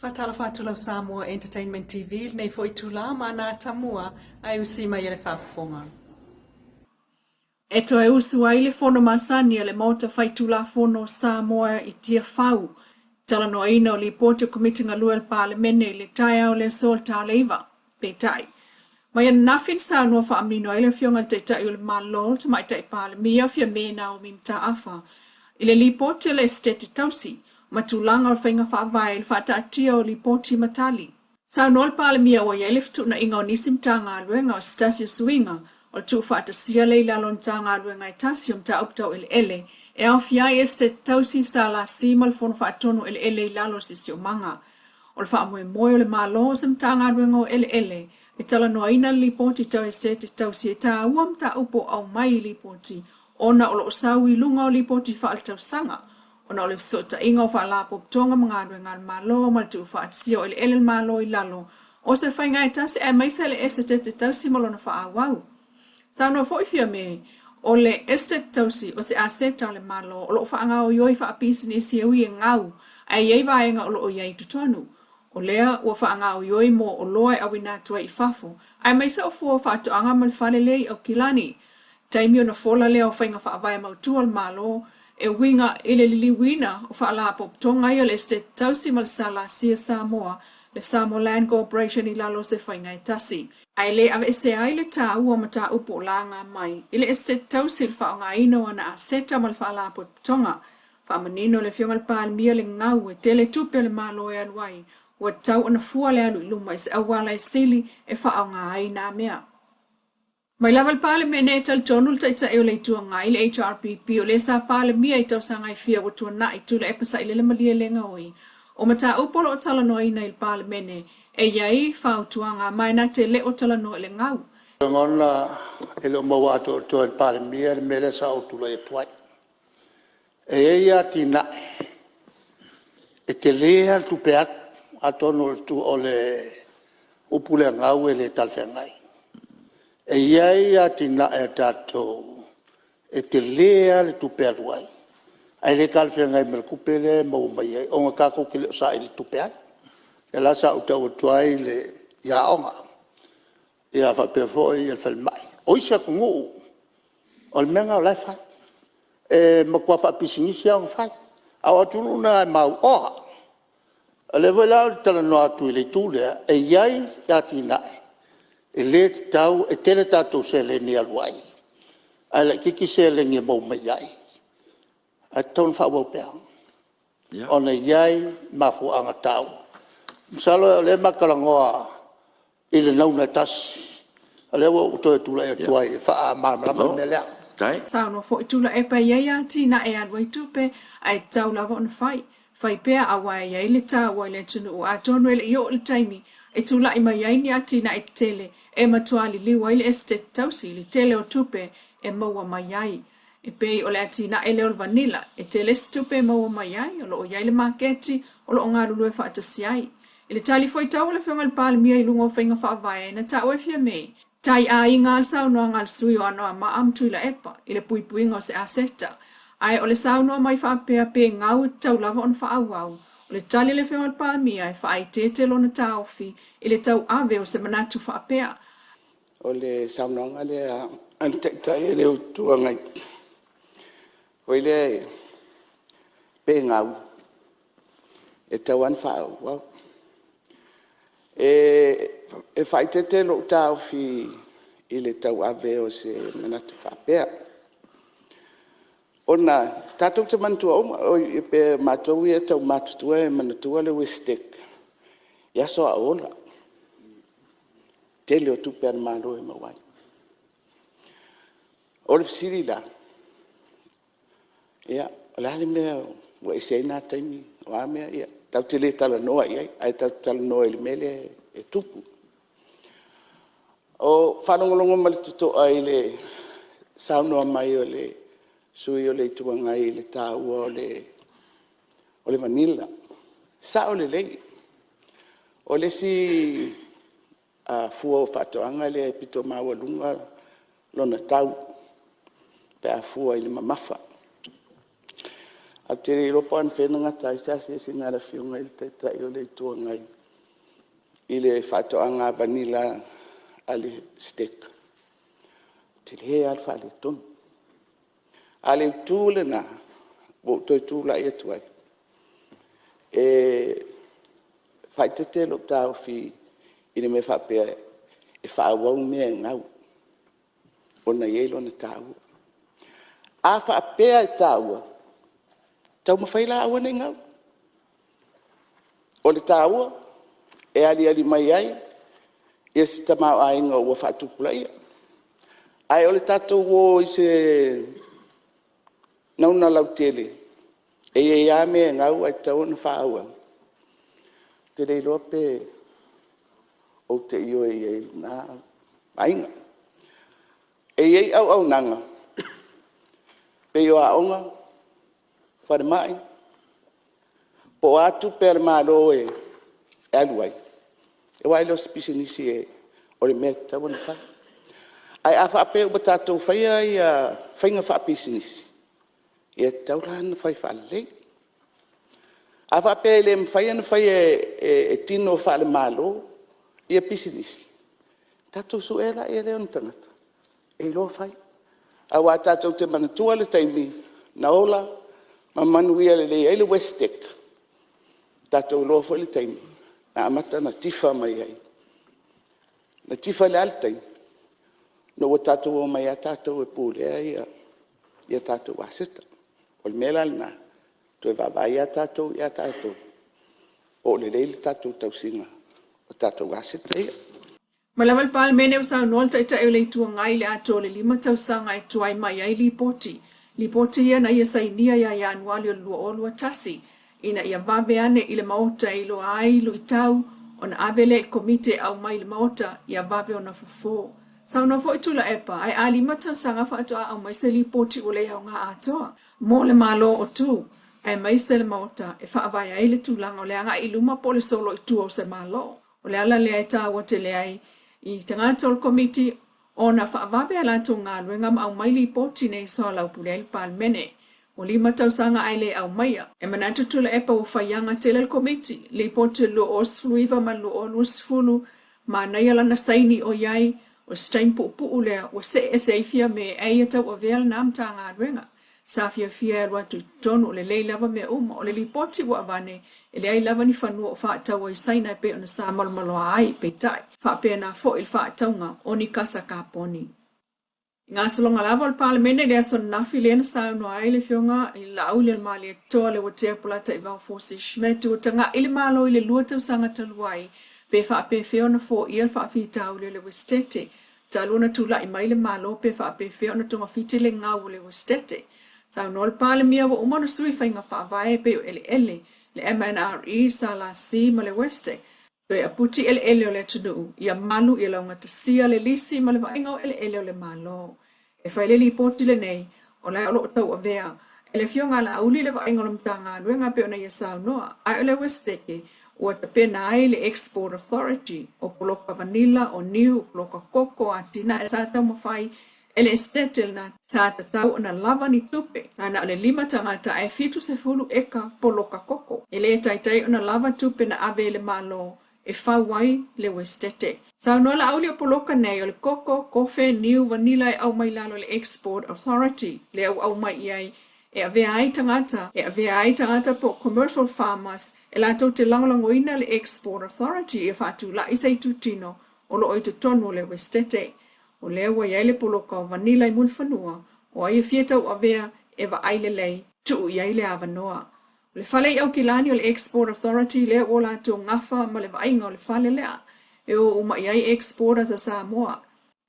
Faatalofa atu lau Samoa Entertainment TV i lenei foi itula ma ana atamua ae usi mai e le faafofoga. E toe usu ai le fono masani a le Maota Faitulafono o Samoa i Tiafau, talanoaina o Lipoti o Komiti Galue a le Palemene i le taeao o le aso le ta o le 9. Peitai, mai ananafi na saunoa faamanino ai le Afioga i le Taitai o le Malo, le Tamaitai Palemia, Fiame Naomi Mataafa, i le Lipoti a le Esetete Tausi ma tulaga o le faiga faavae i le faataatia o Lipoti ma Tali. Saunoa le Palemia ua i ai le fetuunaiga o nisi Matagaluega o se tasi o suiga o le tuufaatasia lea i lalo o le Matagaluega e tasi o mataupu tau eleele e aofia ai Esetete Tausi, SLC ma le Fono Faatonu Eleele i lalo o Siosiomaga. O le faamoemoe o le Malo o se Matagaluega o Eleele e talanoaina le Lipoti tau Esetete Tausi e taua mataupu o aumai i Lipoti ona o lo o sau i luga o Lipoti faaletausaga ona o le fesootaiga o Faalapotopotoga ma galuega a le Malo ma le tuufaatasia o eleele a le Malo i lalo o se faiga e tasi aemaise le Esetete Tausi ma lona faaauau. Saunoa foi Fiame, o le Esetete Tausi o se aseta a le Malo o lo o faagaoioi faapisinisi e ui e gau ae i ai vaega o lo o i ai i totonu. O lea ua faagaoioi mo oloa e auina atu ai i fafo aemaise o fua o faatoaga ma le fale lea i Aukilani. Taimi ona fola lea o faiga faavae mautu a le Malo e uiga i le liliuina o faalapotopotoga ia o le Esetete Tausi ma le SLC a Samoa, le Samoa Land Corporation i lalo o se faiga e tasi. Ae le aveesea ai le taua o mataupu o laga mai i le Esetete Tausi i le faaaogaina o ana aseta ma le faalapotopotoga. Faamanino le Afioga i le Palemia le gau e tele tupe a le Malo e alu ai, ua tatau ona fua le alu i luma i se auala e sili e faaaoga ai nā mea. Mai lava le Palemene e talitonu le Taitai o le Itu Agai, le HRPP, o le sa Palemia i tausaga e fia ua tuanai, Tuilaepa Sailele Malielegaoi, o mataupu o lo o talanoaina i le Palemene, e i ai fautuaga ma e na te le o talanoa i le gau. Lagona e le o maua atoatoa e le Palemia le mea lea sa ou tulai atu ai. E i ai atinae e tele lava le tupe alu, atonu o le upu lea gau e le talafeagai. E i ai atinae a tatou e tele lava le tupe e alu ai ae le talafeagai ma le tupe lea e maua mai ai ona tatou te le o saili tupe ai. Lea la sa ou tau atu ai aoga faapea foi le falemai. O isi atunuu o le mea lena o la e fai, e matua faapisinisi lava ona fai a o atunuu na e mauoa. O lea foi la ou te talanoa atu i le itu lea e i ai atinae e le tatau, e tele tatou seleni e alu ai ae laitiiti seleni e maua mai ai, ae tatau ona faaauau pea ona e i ai mafuaaga taua. Masalo o lea ma talanoa i le nauna e tasi, o lea ua ou toe tulai atu ai e faamalamalama le mea lea. Saunoa foi Tuilaepa e i ai atinae e alu ai tupe ae tatau lava ona fai. Fai pea aua e i ai le taua i le atunuu atonu e le i oo i le taimi e tulai mai ai ni atinae tetele e matua liliu ai le Esetete Tausi i le tele o tupe e maua mai ai. E pei o le atinae lea o le vanilla, e tele se tupe e maua mai ai, o lo o i ai le maketi o lo o galulue faatasi ai. I le tali fuaitau a le Afioga i le Palemia i luga o faiga faavae, na taua e Fiame, tai aiga lava le saunoaga a le sui o Anoamaa ma Tuilaepa i le puipuiga o se aseta. Ae o le saunoa mai faapea pe gau e tatau lava ona faaauau, o le tali a le Afioga i le Palemia e faaeteete lona taofi i le tauave o se manatu faapea. O le saunoaga lea a le Taitai o le Itu Agai foi lea pe gau e tatau lava ona faaauau. E faaeteete lou taofi i le tauave o se manatu faapea, ona tatou te manatua uma, pei o matou ia e tau matutua e manatua le Esetete i aso a o ola, tele o tupe a le Malo e maua ai. O le fesili la; o le a le mea ua ese ai na taimi o a mea? Ia tatou te le talanoa i ai ae tatou te talanoa i le mea lea e tupu. E faalogologo ma le totoa i le saunoa mai o le sui usufono o le Itu Agai i le taua o le vanilla. E sao lelei, o le isi fua o faatoaga lea e pito maualuga lona tau pe a fua i le mamafa. Ae ou te le iloa po o anafea na gata ai se asiasiga a le Afioga i le Taitai o le Itu Agai i le faatoaga vanilla a le STEC. E tele lava le faaletonu. A o le itu lena ua ou toe tulai atu ai, e faaeteete lou taofi i le mea faapea e faaauau mea e gau ona e i ai lona taua. A faapea e taua, taumafai la aua ne i gau. O le taua e aliali mai ai se tamaoaiga ua faatupulaia. Ae o le tatou o i se nauna lautele e i ai lava mea e gau ae tatau ona faaauau, ou te le iloa pe ou te ioe i ai i lena vaaiga. E i ai auaunaga e pei o aoga, falemai, po o a tupe a le Malo e alu ai, aua e le o se pisinisi o le mea e tatau ona fai. Ae a faapea ua tatou faia faiga faapisinisi, e tatau la ona fai faalelei. A faapea e le mafai ona faia e tino faale-Malo pisinisi, tatou sue lea o ni tagata e iloa fai. Aua tatou te manatua le taimi na ola ma manuia lelei ai le Esetete, tatou iloa foi le taimi na amata ona tifa mai ai. Na tifa i le a le taimi? Ina ua tatou omai lava tatou e pulea tatou aseta. O le mea la lena, toe vaavaai lava tatou ia tatou po o lelei le tatou tausiga o tatou aseta ia. Mai lava i le Palemene ua saunoa le Taitai o le Itu Agai i le atoa o le 5 tausaga e tuai mai ai Lipoti. Lipoti ia na ia sainia ia Ianuali o le 2021 ina ia vave ane i le Maota e iloa ai luitau ona ave lea i le Komiti e aumai i le Maota ia vave ona fofo. Saunoa foi Tuilaepa, ae a 5 tausaga faatoa aumai se Lipoti ua le aoga atoa mo le Malo o tu aemaise le Maota e faavae ai le tulaga o le agai i luma po o le solo i tua o se Malo. O le ala lea e taua tele ai i tagata o le Komiti ona faavave a latou galuega ma aumai lipoti nei e soalaupule ai le Palemene. Ua 5 tausaga ae le aumaia. E manatu Tuilaepa ua faiaga tele le Komiti, lipoti o le 2019 ma le 2020, manaia lana saini ʻoiai o se taimi puupuu lea ua see ese ai Fiame ae ia tauavea lena Matagaluega. Sa fiafia e alu atu i totonu o lelei lava mea uma. O le lipoti ua avane, e leai lava ni fanua o faataua i Saina e pei ona sa malomaloa ai, peitai, faapena foi le faatauga o ni kasa kaponi. I gasologa lava o le Palemene i le aso ananafi lea na saunoa ai le Afioga i le Laaulialemalietoa Leuatea Polataivao Fosi Schmidt ua taga'i le Malo i le 2 tausaga talu ai pe faapefea ona foia le faafitauli o le Uesetete talu ona tulai mai le Malo pe faapefea ona togafiti le gau o le Uesetete. Saunoa le Palemia ua uma ona sui faiga faavae e pei o eleele, le MNRE, SLC ma le Westec, toe aputi eleele o le atunuu, ia malu, ia laugatasia le lisi ma le vaaiga o eleele o le Malo. E fai le lipoti lenei, o la e o lo o tauavea e le Afioga a Laauli le vaaiga o le Matagaluega e pei ona ia saunoa, ae o le Uesetete ua tapena ai le Export Authority, o poloka vanilla, o niu, o poloka koko, atinae sa taumafai e le Esetete lena sa tatau ona lava ni tupe, a na o le 5 tagata ae 70 eka poloka koko. E le taitai ona lava tupe na ave e le Malo e fau ai le Uesetete. Saunoa Laauli o poloka nei o le koko, kofe, niu, vanilla e aumai lalo o le Export Authority lea ua aumai i ai e avea ai tagata, e avea ai tagata po o commercial farmers e latou te lagolagoina le Export Authority ia faatulai se itutino o lo o i totonu o le Uesetete. O lea ua i ai le poloka o vanilla i Mulifanua, o ai e fia tauavea e vaai lelei, tuu i ai le avanoa. O le fale i Aukilani o le Export Authority lea ua latou gafa ma le vaaiga o le fale lea e o uma i ai exporters a Samoa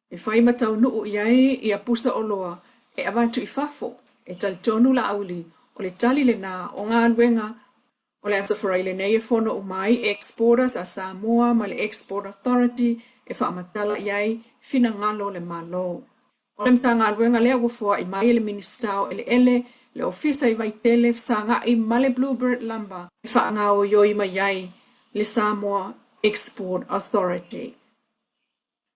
e fai ma taunuu i ai ia pusa oloa e avatu i fafo. E talitonu Laauli o le tali lena o galuega o le Aso Faraile nei e fono uma ai exporters a Samoa ma le Export Authority e faamatala i ai finagalo o le Malo. O le Matagaluega lea ua foai mai e le Minisita o Eleele, le Ofisa i Vaitele, Fesagai ma le Bluebird Lumber e faagaoioi mai ai le Samoa Export Authority.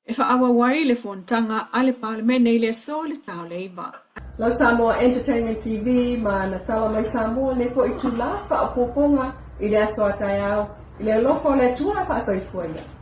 E faaauau ai le fonotaga a le Palemene i le aso i le ta o le 9. Lau Samoa Entertainment TV ma ana tala mai Samoa lenei foi itula se faaopoopoga i le aso a taeao i le alofa o le Atua faasoifua ia.